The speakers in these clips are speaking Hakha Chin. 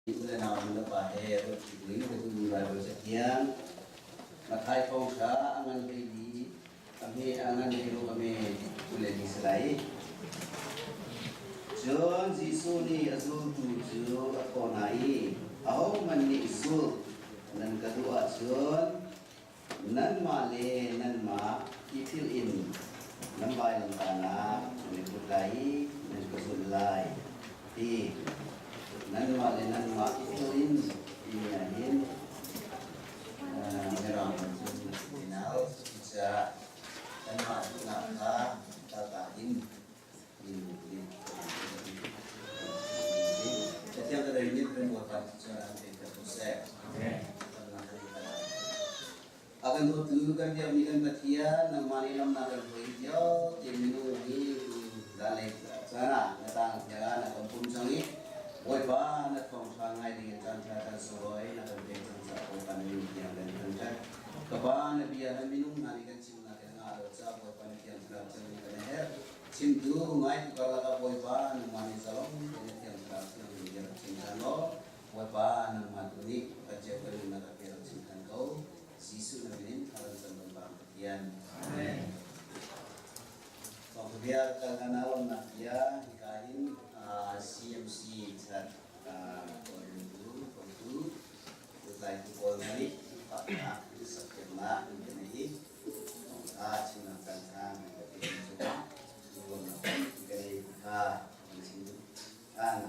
U le nau nu le pa he ruahṭi buin ka duhmi Baibal cathiang Matthai thawngṭha a ngan hleili a hme a ngan hleiruk a hme 22 si lai. Cun Jesuh nih a zultu cu a thawh hna i, Ahohmanh nih zulh nan ka duh ahcun nanmah le nanmah i philh in nan vailamtahnak nan i put lai i nan ka zulh lai ti nanmah le nanmah i philh in timi ahhin Mirang cun cucaah kanmah duhnak kha kaltak in Cathiang ka rel nih kan Bawipa cun an pe ko seh. A kan dawtu kan biakmi kan Pathian nangmah nih lamnak kan hruai vialte minung hi zanlei caan ah na tang tiang na kan pum cang i Bawipa na thawngṭha ngai ding in caan ṭha kan sawi na kan pek cang caah Bawipa na min tiang kan thangṭhat. Ka Pa na bia he minung hna nih kan chimnak in ngah lo caah Bawipa na thiang thlarau cang in kan herh. Chimtu ngaitu karlak ah Bawipa nangmah nih zalong tein na thiang thlarau thiang in bia rak chim ṭhan law Bawipa nangmah tu nih Pathian kan nunnak ah bia rak chim ṭhan ko. Jesuh na min in thar an cam bang Pathian. Amen. Thawngtha bia kal hlan ah lawmhnak bia hika hin CMC chat tawlreltu hotu lutlaitu pawl hna nih faknak sakpiaknak an kan i thawngtha chimnak caan ṭha nan ka pek cungah lawmhnak tampi ka nei kha kan chim ṭhan.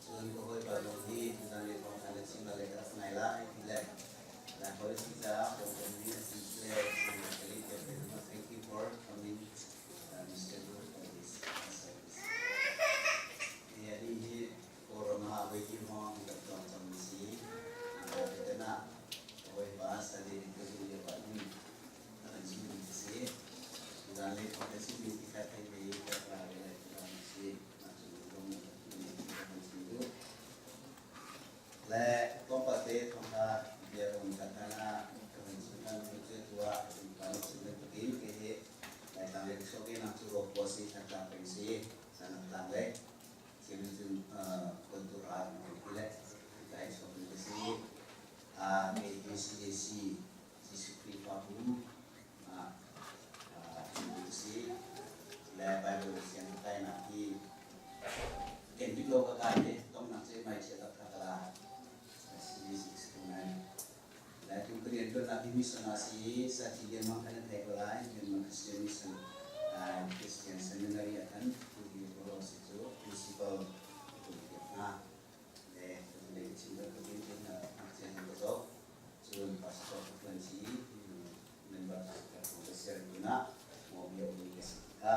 Cun ka hawipa zong hi tuzan le thawngtha na chim le ka rak ngai lai ti le na policy caah kan mi a si le thank you for coming Mr. Good for this service. Hi hi Kawlram ah voi ki hmawng kan tuang cang si. Tutan ah Bawipa sadi ka zu lio ah hin a kan chim mi si. Zan le thawng kan chim mi ti kha thei ve ka ra ve lai ti bang si. Mah cu lung kan chim duh. Le tlawmpal te thawng kha bia ron kan hlan ah ka van chim hlan cu tuah kan chim bantukin ke hi Laitlang le chuak nak cu rawk si Thantlang peng si sanak tlang le Chin cun kawntu ral kan ti le kai chuak mi ka si. Kei hi CAC Jesuh Khrihfabu ka si. Le Bible siang ka kainak hi ken bik lo ka kai te tongnak cu mai chia tak kha ka la. CAC ngai. Le tu ka rian tuannak hi mission a si Sati Lianmang kan thei ko lai. Lianmang Christian Mission Christian Seminary ah khan tu hi si cu principal ka piak hna. Le le chim ka tin tin ngakchia ka zoh. Cun pastor ka tuan si member ka ka share tuna mo bia umi ka si kha.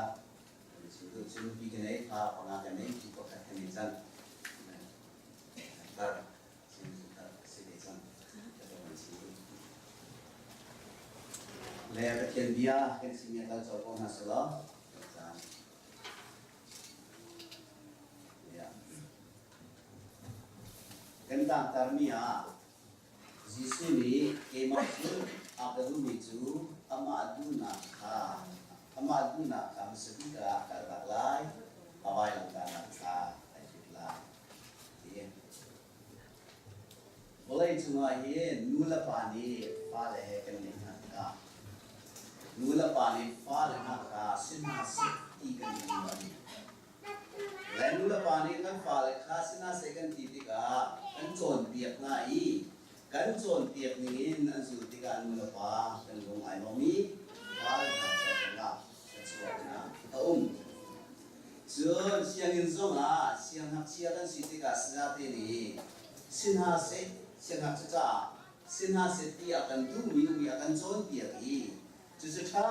Cun cun pi ka nei fa panga ka nei tu pakhat ka nei cang. Tar Le Pathian bia kan simi a kal colh ko hna selaw caan kan tlangtarmi ah Jesuh nih keimah cu a ka duhmi cu amah duhnak kha amah duhnak kha hmasa bik ah kaltak lai a vailamtahnak kha ai put lai ti. Vawlei cungah hin nu le pa nih fale he kan ngeih hna tikah nu le pa nih fale hna kha si hna seh ti kan duh lo. Le nu le pa nih kan fale kha si hna seh kan ti tikah kan cawnpiak hna i kan cawnpiak ningin an zulh tikah nu le pa kan lung ai lawm i fale hna ca zongah thluachuahnak a um. Cun sianginn zongah siangngakchia kan si tikah sayate nih si hna seh, siangngakchia caah si hna seh ti a kan duhmi umi a kan cawnpiak i cucu ṭha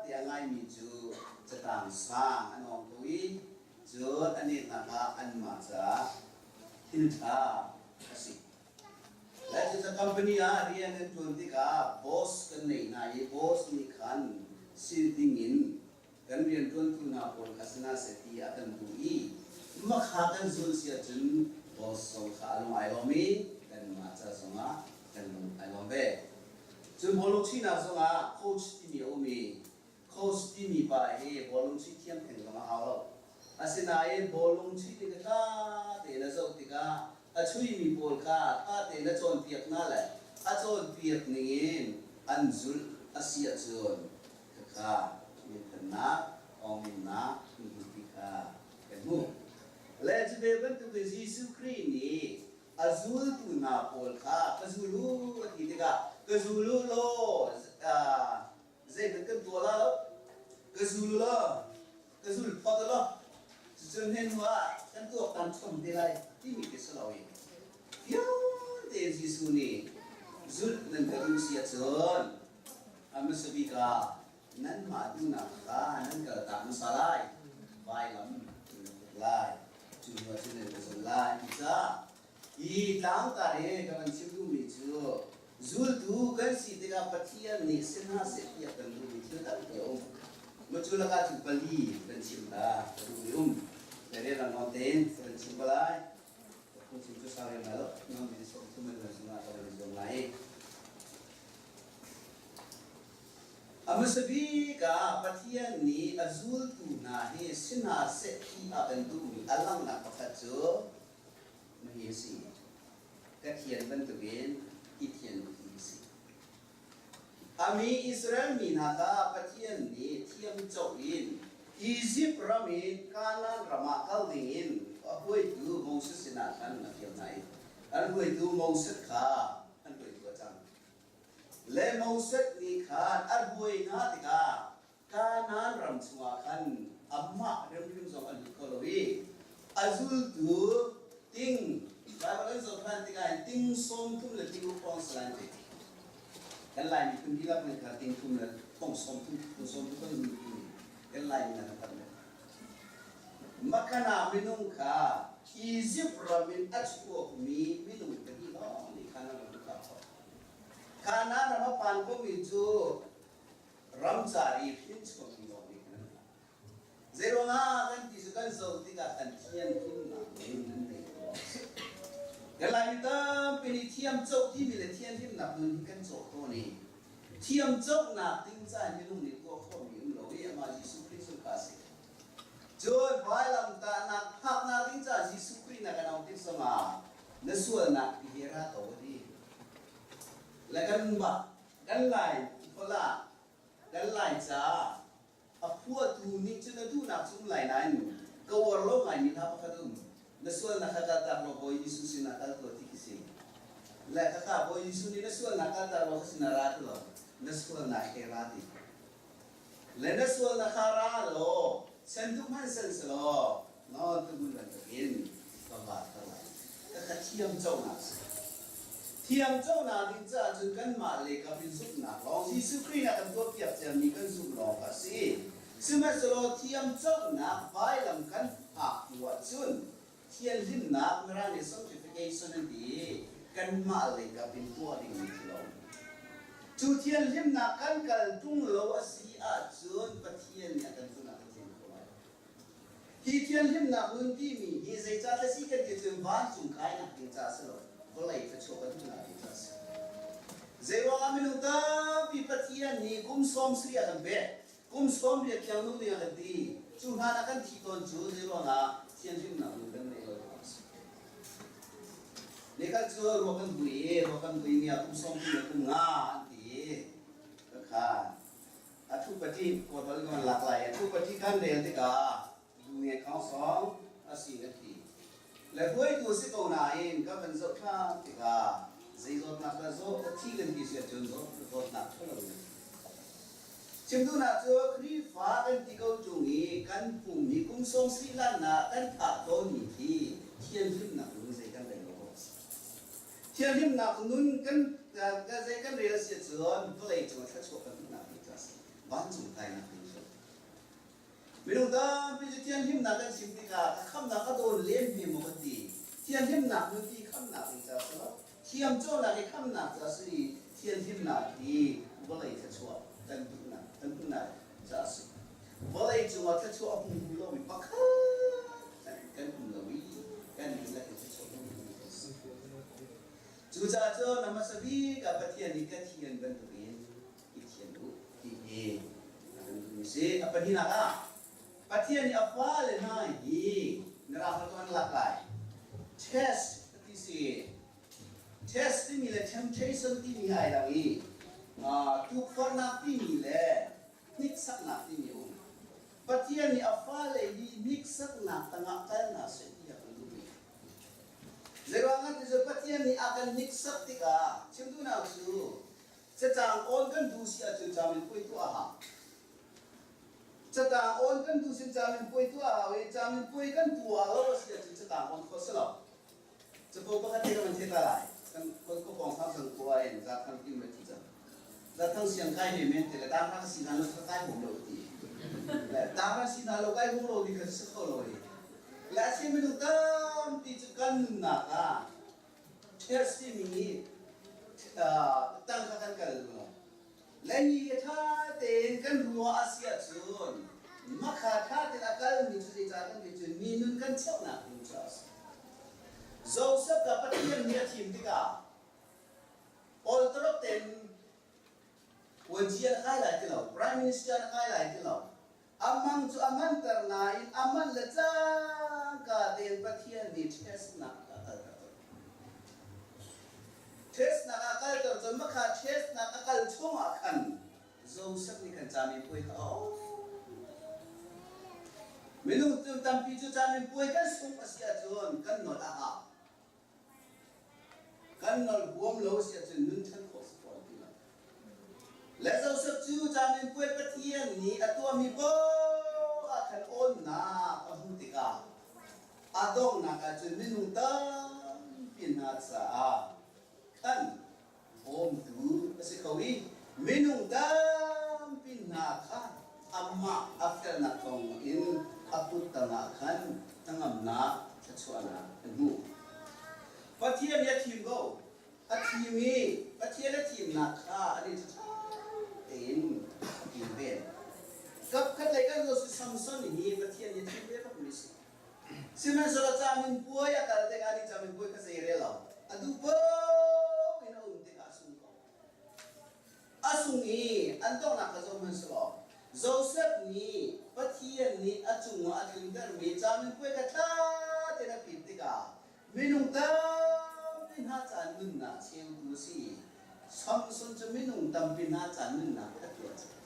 te a ngaimi cu catang sang an awng ko i cun a netnak ah anmah caah thil ṭha a si. Le cucu company ah rian kan ṭuan tikah boss kan neih hna i boss nih khan si dingin kan rianṭuantu hna pawl kha si hna seh ti a kan duh i makha kan zul si ahcun boss zong kha a lung ai lawm i kanmah ca zongah kan lung ai lawm ve. Cun bawlung chuihnak zongah coach timi a um i coach timi pa hi bawlung chuih thiam theng zong a hau lo. Asinain bawlung chuih tik a ṭha tein a zoh tikah A chuihmi pawl kha ṭha tein a cawnpiak hna le a cawnpiak ningin an zulh a si ahcun khakha minthannak, awngminnak an hmu ti kha kan hmuh. Le cu ve bantukin Jesuh Khrih nih a zultu hna pawl kha ka zul u a ti tikah ka zul u law zeihmanh kan tuah la lo, ka zul u law ka zul phot u law cucun hnu ah kan tuaktan chom te lai timi khi si lo i fiang tein Jesuh nih zulh nan ka duh si ahcun a hmasa bik ah nanmah duhnak kha nan kaltak hmasa lai, vailam nan put lai, cu hnu ah cun nan ka zulh lai ti caah hi tlangtar hi ka van chim duhmi cu zultu kan si tikah Pathian nih si hna seh tiah kan duhmi thil tampi a um. Macu lakah cu pali kan chim ta ka duhmi um. Rel lang tein kan chim ko lai. Phungchim cu sau riam lai lo. Non min som thum an sungah ka van zuam lai. A hmasa bik ah Pathian nih a zultu hna hi si hna seh ti a kan duhmi a langhnak pakhat cu Mahi a si. Ka thian bantukin i thian hi a si. A mi Israel mi hna kha Pathian nih thiamcoh in Izipt ram in Kanaan ram ah kal dingin a hruaitu Moses sinah khan a fial hna i an hruaitu Moses kha an hruaitu a cang. Le Moses nih khan a hruai hna tikah Kanaan ram chungah khan amah hrimhrim zong a lut kho lo i a zultu ting Baibal kan zoh ṭhan tikah hin ting 30 le ting ruk hrawng si lai ti. Kan Lai miphun dihlak nih kha ting thum le thong 30 thong 30 kan zultu kan Lai mi kan tam Makana minung kha Egypt ram in a chuakmi minung pahnih lawng nih Kanaan ram kha Kanaan ram a phan komi cu ramcar i hrinchuakmi lawng nih kan an Zeiruangah kan ti cu kan zoh tikah kan thian himnak nun an nei ko. Kan Laimi tampi nih thiam coh timi le thianhlimnak nun hi kan cawh tawn i thiam cohnak ding ca minung nih tuah khawhmi um lo i amah Jesuh Khrih cu kha a si. Cun vailamtahnak phaknak ding ca Jesuh Khrih na kan auh tik zongah na sualnak ti hi ra ko a ti. Le kanmah kan Lai holh ah kan Lai ca a phuahtu nih cun a duhnak cu um lai nain ka uar lo ngaimi hla pakhat um. Na sualnak kha kaltak law Bawi Jesuh sinah kal tuah ti khi si. Le khakha Bawi Jesuh nih na sualnak kaltak law ka sinah ra ti law na sualnak he ra ti. Le na sualnak kha ra law sen duh hmanh sen selaw nawl tu mun bantukin ka va ka lai. Ka kha thiam conak si. Thiam conak ding caah cun kanmah le kam in zumhnak lawng Jesuh Khrih nih a kan tuahpiak ciami kan zumh lawng kha a si. Sihmanhsehlaw thiam conak vailam kan phak hnu ahcun thianhlimnak Mirang nih sanctification an ti i kanmah lei kap in tuah dingmi thil a um. Cu thianhlimnak kan kal ṭung lo a si ahcun Pathian nih a kan zumh ah kan tling kho lai. Hi thianhlimnak nun timi hi zeicah si kan ti cun vancung kainak ding caah si lo, vawlei thluachuah kan hmuhnak ding caah a si. Zeiruangah minung tampi Pathian nih kum 70 a kan pek, kum 80 tiang nung ding a kan ti. Cu hlan ah kan thi tawn cu zeiruangah thianhlimnak nun kan neih lo ruangah a si. Nikhat cu ruak kan vui i ruak kan vui mi ah kum 30 le kum nga an ti i ka kha A thupati kawlholh kan lak lai. A thupati kan rel tikah lu nge khong song a si na ti. Le hruaitu si ko nain ka van zoh ṭhan tikah zei zawtnak dah zaw a thi kan ti si ahcun zawtnak ṭhalo in a thi. Chimduhnak cu Khrihfa kan ti ko ṭung i kan pum hi kum sawm sarih ah kan thah tawnmi khi thianhlimnak nun zei kan rel lo awk a si. Thianhlimnak nun kan zei kan rel si ahcun vawlei cung thluachuah kan hmuhnak ding cu a si. Vancung kainak ding cu. Minung tampi cu thianhlimnak kan chim tikah ka khamnak ka dawn len hme maw kan ti. Thianhlimnak nun ti khamnak ding ca si lo. Thiamcawhnak i khamnak ca si i thianhlimnak hi vawlei thluachuah kan duhnak kan hmuhnak ca a si. Vawlei cungah thluachuah a hmu lomi pakhat kan um lo i kan dihlak in thluachuah hmu dingmi kan si. Cucaah cun a hmasa bik ah Pathian nih ka thian bantukin i thian u ti hi a kan duhmi si. A pahnihnak ah Pathian nih a fale hna hi mirang holh an lak lai. Test ti si. le temptation timi ai dang i tukforhnak timi le hniksaknak timi a um. Pathian nih a fale hi hniksaknak tangah kal hna seh ti a kan duhmi. Zeiruangah ti cu Pathian nih a kan hniksak tikah chim duhnak cu cacang awn kan duh si ahcun caminpuai tuah a hau. Catang awn kan duh sin caminpuai tuah a hau i caminpuai kan tuah lo a si ahcun catang awn khawh si lo. Capo pakhat te kan thei ta lai. Kan ko pawng sang sang kua in za thang tim le thi cang. Za thang siang kai ne men te le tang ra si na lo kai hum lo ti. Le tang ra si na lo kai hum lo ni kha si kho lo i. Le a si minung tampi cu kan nunnak ah test timi tang kha kan kal lo. Le hi ṭha tein kan ruah a si ahcun makha ṭha tein a kalmi cu zeicah kan ti cun mi nun kan cheuhnak ding cu a si. Joseph kha Pathian nih a thim tikah Orthodox tein vuanci an kai lai ti lo, Prime Minister an kai lai ti lo. Amang cu a manter nain a man le cangka tein Pathian nih testnak a kalter tawn. Testnak a kalter cun makha testnak a kal chungah khan Joseph nih khan camipuai kha a Minung tampi cu camipuai kan sungh a si ahcun kan nolh a hau. Kan nolh huam lo a si ahcun nun ṭhan khawh si fawn ti lo. Le Joseph cu camipuai Pathian nih a tuahmi poah ah khan awnnak a hmuh tikah a donghnak ahcun minung tampi hna caah khan bawmtu a si kho i minung tampi hna kha amah a felnak thawng in a kut tangah khan hnangamnak thluachuahnak an hmu. Pathian nih a thim ko. A thim i Pathian a thimnak kha an i ṭha tein a kilven. Kapkhat lei kan zoh Samson hi Pathian nih a thim ve bakmi a si. Sihmanhsehlaw caminpuai a kal tikah nih caminpuai kha zei rel lo. A duh paoh in a um tikah a sung ko. A sung i an donghnak kha zoh hmanhsehlaw Joseph nih Pathian nih a cungah a tluntermi caminpuai kha ṭha tein a phit tikah minung tampi hna ca nunnak cheutu a si. Samson cu minung tampi hna ca nunnak a tuah cang.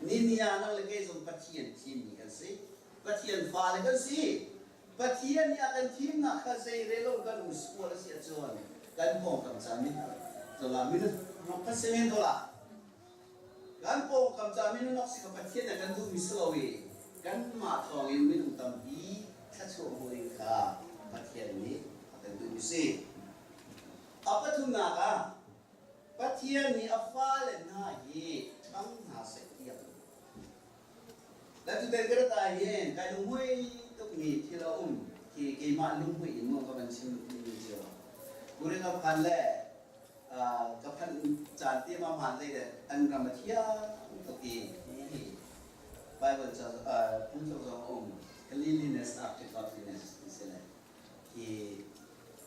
Ni ah nang le kei zong Pathian thimmi kan si. Pathian fale kan si. Pathian nih a kan thimnak kha zei rel lo kan um sual a si ahcun kan pawngkam ca min tola min nok kha si men tola kan pawngkam ca min nok si ka Pathian nih kan duhmi si lo i kanmah thawngin minung tampi thluachuah hmu ding kha Pathian nih a kan duhmi si. A pathumnak ah Pathian nih a fale hna hi ṭhang hna seh ti a kan duh. Tutan ka rat ah hin kai lunghmui tukmi thil a um khi keimah lunghmui in maw ka van chim mi cio. Kurin ka phan le ka phanh caan te ma hmaan lei le an ram a thiang tuk i Bible ca phungtluk zong a um cleanliness after godliness ti si le hi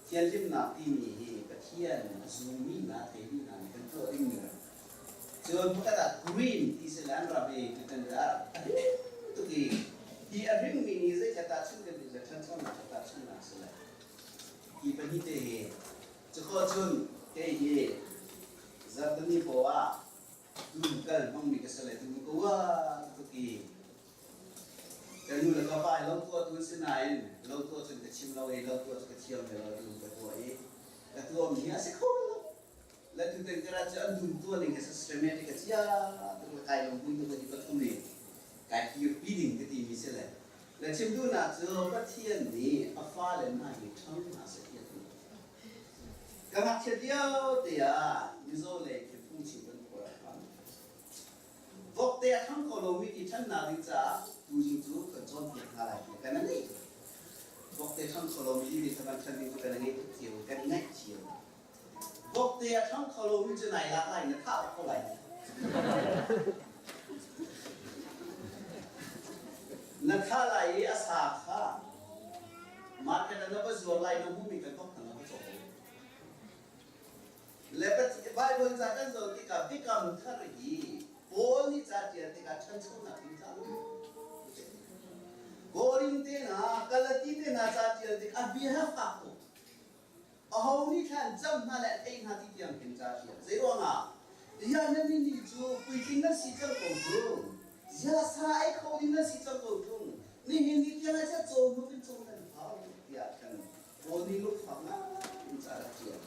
thianhlimnak timi hi Pathian a zummi hna theimi hna nih kan tuah dingmi ram. Cun pakhat ah green ti si le an ram i tutan a hring tuk i hi a hringmi nih zeikhat tahchunh kan ti le ṭhanchonak kha tahchunhnak si le hi pahnih te hi cukhawh cun kei hi zarhteni paw ah dum kal hmangmi ka si le dum ka uar tuk i Ka nu le ka pa hi lo tuahtu an si nain lo tuah cun ka chim lo i lo tuah cu ka thiam ve lo dum ka tuah i ka tuahmi hi a si kho lo. Le tutan ka rat cu an dum tuah ning hi systematic a chia tuk le kai lungpui tuk hi pathum i kai kirpi ding ka timi si le le chim duhnak cu Pathian nih a fale hna hi ṭhang hna seh ti a duh. Ka ngakchiat lio te ah Mizo lei khi phungchim kan khual a phan. Vokte a ṭhang kho lomi ti ṭhannak ding caah tuzing cu kan cawnpiak hna lai ti kan i Vokte ṭhang kho lomi ti kha kan ṭhan ding cu kan i ngaih tuk cio, kan i ngaih cio. Vokte a ṭhang kho lomi cu nai lak lai na thah kho lai. Na thah lai i a sa kha market ah na va zuar lai na hmuhmi kan vok na va cawk. Le Baibal ca kan zoh tikah Biakam Thar hi Paul nih ca ṭial tikah ṭhanchonak ding ca Korin te hna, Galati te hna ca ṭial tik a bia fak tuk. Aho nih mi thla an cam hna le a theih hna ti tiang khin ca a ṭial. Zei ruangah? Ziah nan nih cu puitling nan si cang ko ṭung? Ziah sa ei kho ding nan si cang ko ṭung? Nihin ni tiang ah ziah cawhnuk in caw nan hau tiah khan Paul nih lungfak ngai in ca a rak ṭial.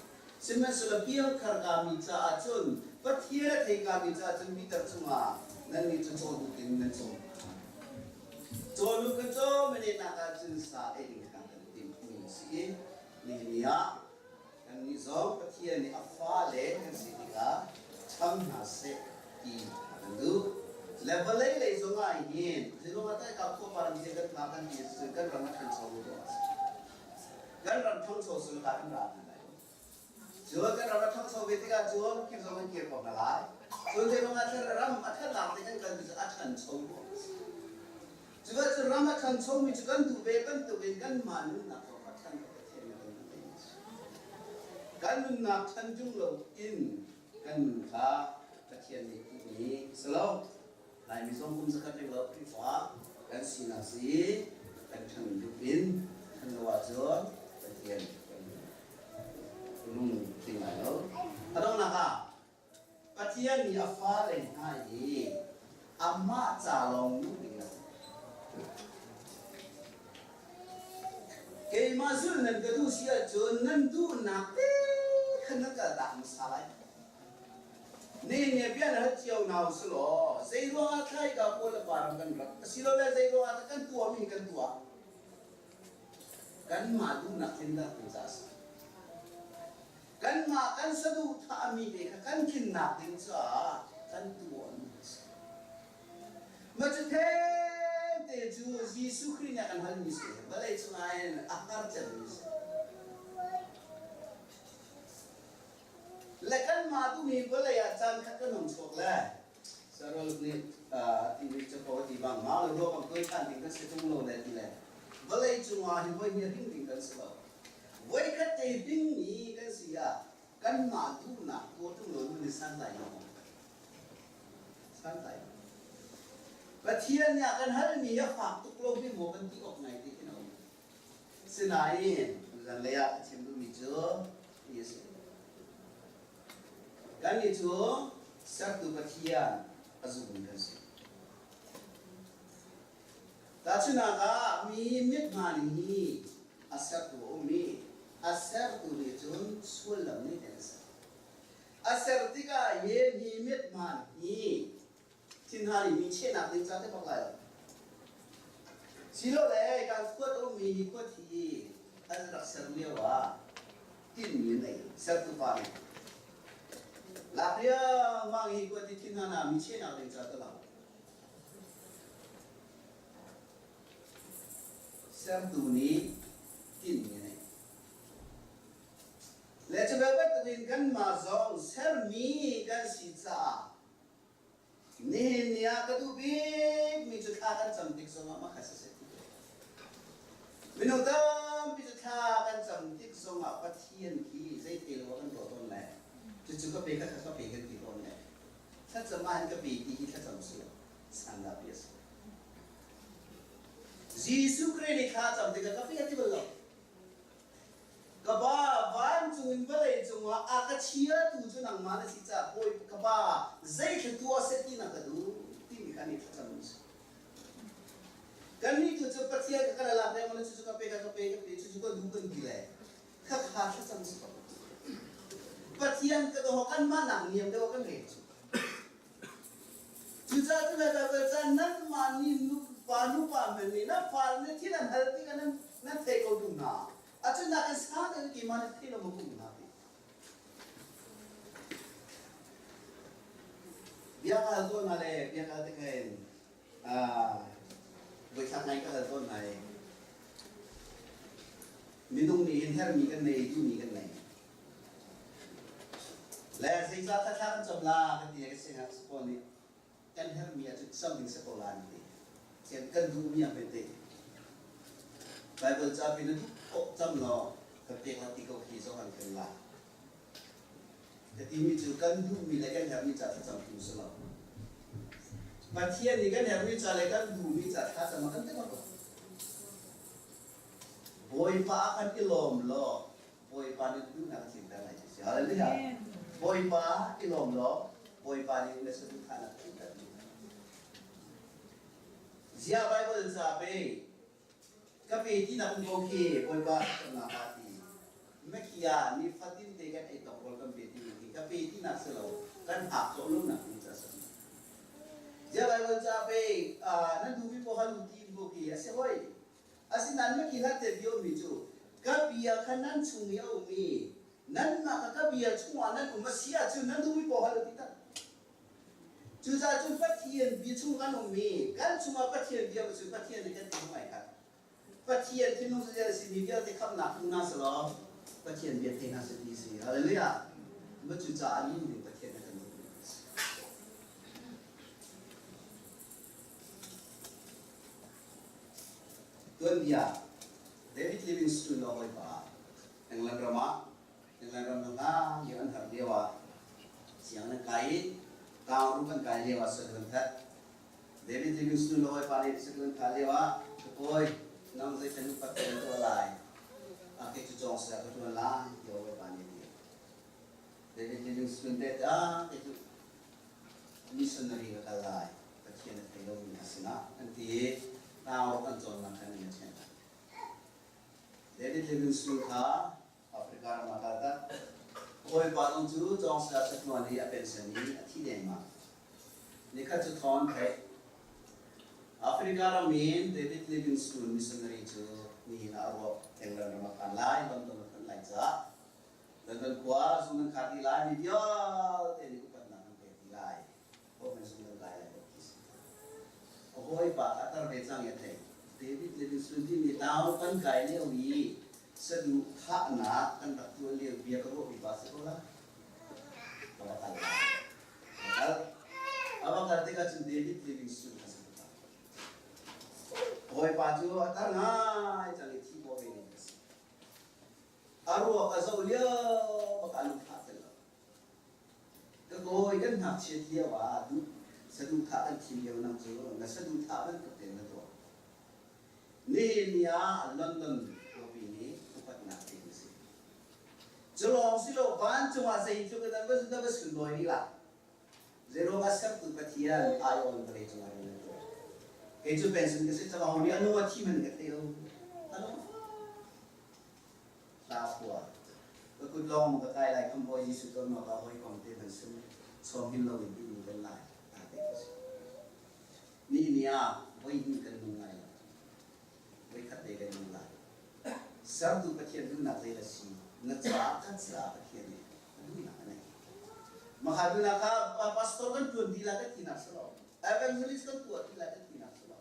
Sihmanhsehlaw piangthar kami caah cun Pathian a thei kami caah cun Peter cungah nannih cu cawhnuk in nan cawm hna. Cawhnuk kan cawm i lehnak ahcun sa ei ding kha kan timhmi a si i nihin ni ah kannih zong Pathian nih a fale kan si tikah cham hna seh ti a kan duh. Le vawlei lei zongah hin zilung ah teh ka khua param hi kan hma kan ti cun kan ram a ṭhancho dawh a si. Kan ram ṭhangcho sul ka kan ra hna lai. Cun kan ram a ṭhangcho ve tikah cun kir zong kan kir ko hna lai. Cun zeilung ah ram a ṭhatnak te kan kal cu a ṭhancho dawh a si. Cuka cu ram a ṭhanchomi cu kan duh ve bantukin kanmah nunnak zong a ṭhan ka Pathian nih kan duh ve. Kan nunnak ṭhan ṭung loin kan nun kha Pathian nih duhmi si lo. Laimi zong kum zakhat reng lo Khrihfa kan sinak si kan ṭhan duh in ṭhan lo ahcun Pathian kan lung tling lai lo. A donghnak ah Pathian nih a fale hna hi amah ca lawng nung ding a si. Keimah zulh nan ka duh si ahcun nan duhnak te khan nan kaltak hmasa lai. Nihin ni bia na hal cio hna u si law zei ruangah thlaika pawl le param kan rat asilole zei ruangah dah kan tuahmi kan tuah kanmah duhnak tlinter ding caah a si. Kanmah kan saduhthahmi te kha kan tlinnak ding caah kan tuahmi a si. Mah cu thengte cu Jesuh Khrih nih a kan halmi si. Vawlei cungah hin a har cemmi si. Le kanmah duhmi vawlei ah caan khat kan hung chuak le Sarol nih ti nih capo a ti bang ma le ruak ang tuai than ding kan si tung lo le ti le vawlei cungah hin voi hi hring ding kan si lo. Voikhat te hringmi kan si ah kanmah duhnak tuah ṭung lo nun hi santlai lo. Santlai lo. Pathian nih a kan halmi a fak tuk lo hi maw kan ti awk ngai ti khi a um. Sinain zanlei ah ka chim duhmi cu hi a si. Kannih cu sertu Pathian a zummi kan si. Tahchunhnak ah mi mithmaan hi a sertu a um i a sertu nih cun sullam nih ten a ser. A ser tikah hi mi mithmaan hi thinhan i mi chehnak ding ca te bak lai lo. Silole kan khuat a ummi hi khuat hi an rak ser lio ah tinhmi an nei sertu pa nih. Lak riangmang hi khuat hi thinhan ah mi chehnak ding ca te lo. Sertu nih tinhmi a nei. Le cu bantukin kanmah zong sermi kan si caah nihin ni ah ka duh bikmi cu thla kan cam tik zongah mah kha siseh ti Minung tampi cu thla kan cam tik zongah Pathian khi zei te lo kan ruah tawn le cucu ka pe kha ka pe kan ti tawn le Thlacam ah hin ka pe ti hi thlacam si lo sandapi a si. Jesuh Khrih nih thla cam tikah ka pe ti bal lo. Ka pa vancung in vawlei cungah a ka chiatu cu nangmah na si caah bawi ka pa zei tuah seh ti na ka duh timi kha nih thlacam an si. Kannih tu cu Pathian ka kan lak deng cu ka pe ka pe ka pe cu ka duh kan ti le kha kha thlacam si ko. Pathian ka doh kanmah nak niam deuh kan rel cu. Cucaah cu le Baibal ca nanmah nih nupa nupa hmanh nih na fale nih thil an hal tikah nan nan thei ko tung hna. Acun nakin sang deuh in keimah nih thei lo ma kum hna ti. Bia ka hal tawn hna le bia ka hal tikah hin voithlak ngai ka hal tawn hna i minung nih hin hermi kan nei duhmi kan nei. Le zeicah thla kan cam la kan ti ka singa pawl nih kan herhmi ahcun cam ding si ko la an ti. Sian kan duhmi ah hmet te. Bible ca pin na duh poh cam law kan pek la ti ko khi zong an kan la. Ka timi cu kan duhmi le kan herhmi ca thlacam tu si lo. Pathian nih kan herhmi ca le kan duhmi ca thlacam a kan ti bak lo. Bawipa ah kan i lawm law Bawipa nih duhnak a tlinter. Hallelujah. Bawipa i lawm law Bawipa nih na saduhthahnak tlinter. Zia Bible ca pe ka pe ti nak um ko khi Bawipa nak ah ti. Makhia nifatin te kan ei tawk rawl kan pe ti mi ka pe ti nak si lo kan hak cawh lo nak ding ca si. Zia Bible ca pe nan duhmi paoh kha lu ti ko khi a si hoi. Asinain maki hlat te biomi cu ka bia kha nan chung i a um i nanmah kha ka bia chungah nan um a si ahcun nan duhmi paoh hal u ti tak. Cucaah cun Pathian bia chung kan um i kan chungah Pathian bia cu Pathian nih kan thinlung ai khat. Pathian thinlung cu zei a si mi vialte khamhnak hmu hna selaw Pathian bia thei hna seh ti a si. Hallelujah. Ma cucaah nun ding Pathian nih a kan duhmi a si. Tuanbia David Livingstone a hawipa England ram ah England ram hna lio an har lio ah sianginn an kai i Tangru kan kai lio ah saduan that David Livingstone a hawipa nih saduan tha lio ah ka kawi nang zei kan upat kan tuah lai a ke cu cawng seh ka tuan lai ti a hawipa nih ti David Livingstone te ah ke cu missionary ka kal lai Pathian a thei lomi hna sinah an ti i tlangrawk an cawnnak khan an i ṭhen. David Livingstone kha Africa ram ah kal tak. Hawipa zong cu cawngsala saṭuan i a pension i a thi dengmang. Nikhat cu thawng an theih. Africa ram in David Livingstone missionary cu nihin ah a ruak England ram a phan lai, London a phanh lai caah London khua zung nan khar dih lai, mi vialte nih upatnak an pek dih lai. A hawipa a tar ve cang i a theih. David Livingstone timi tau kan kai lio i saduh thahnak kan rak tuah lio bia ka ruahmi pa si ko la. Ka va kal lai. Ka kal. A va kal tikah cun David Livingstone kha si ta. Hawipa cu a tar ngai cang i thi khawh ve ning a si. A ruak a zoh lio bak ah lungfah tel lo. Ka kawi kan ngakchiat lio ah duh saduhthah kan thim lio nang cu na saduhthah bantuk tein na tuah. Nihin ni ah London khuapi nih upatnak pek na si. Cu lawng si lo vancung ah zeitluk in an va na va sunlawi rih lai. Zeiruang ah sertu Pathian aiawh in vawlei cungah rian an tuah. Kei cu pension ka si cang aho nih a nu a thi hmanh ka thei lo. A lung Hla khua. Ka kut lawng ka kai lai kham Bawi Jesuh ton awk ah hawikom te hmanh sim sawm hin lo in timi kan lai ta te ka si. Ni ni ah voi hnih kan nung lai lo. Voi khat te kan nung lai. Sertu Pathian duhnak zei la si na caah kan caah Pathian nih a duhnak a nei. Maka duhnak kha pastor kan tuan ti la kan tinak si lo. Evangelist kan tuah ti la kan tinak si lo.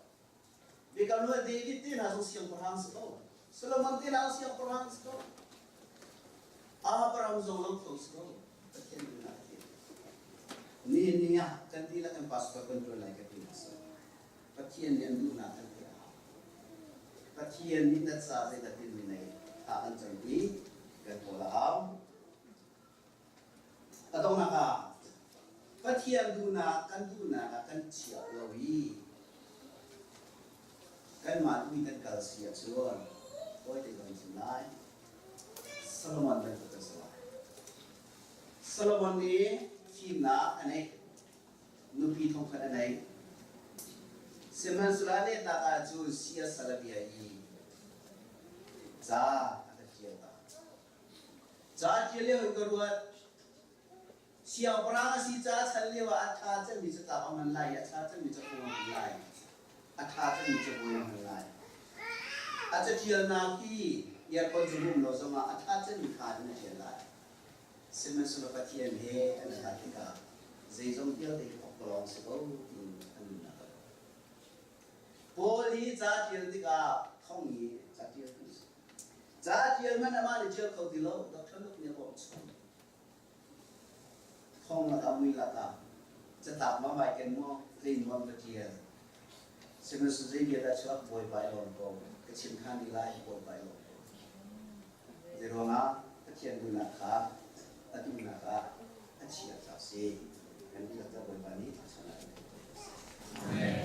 Biakam Hlun David te hna zong siangpahrang si ko. Solomon te hna zong siangpahrang si ko. Abraham zong lothlo si ko. Pathian duhnak a ti. Nihin ni ah kan dihlak kan pastor kan ṭuan lai ka ti hna si. Pathian nih an duhnak kan theih a hau. Pathian nih na ca zeidah tinmi nei thla kan campi kan kawl a hau. A donghnak ah Pathian duhnak kan duhnak ah kan chiah lo i kanmah duh i kan kal si ahcun tawite kan chim lai. Solomon bantuk kan si lai. Solomon nih fimnak a neih, nupi thongkhat a neih. Sihmanhsehlaw a lehnak ahcun siasal a bia i ca a ka ṭial ta. Ca ṭial lio in ka ruat. Siangpahrang a si caah chan lio ah a ṭha cemmi catlap a hman lai i a ṭha cemmi cafung a hman lai. A ṭha cemmi cabuai a hman lai. A caṭialnak hi aircon zung um lo zongah a ṭha cemmi kha in a ṭial lai. Sihmanhsehlaw Pathian he an i hlat tikah zeizong vialte hi pakpalawng si ko tiin an nunnak a lo. Paul hi ca ṭial tikah thong i ca ṭial tu a si. Ca ṭial hmanh amah nih ṭial kho ti lo, Dr. Luke nih a bawmh chung. Thong lakah mui lakah catlap ma vai ken maw zei nuam ka ṭial. Sihmanhsehlaw zei bia dah chuak Bawipa i lawm ko, ka chim khan dih lai Bawipa i lawm ko. Zeiruangah Pathian duhnak kha a duhnak ah a chiah caah si. Kan dihlak ca Bawipa nih thluachuahnak in kan pek ko seh. Amen.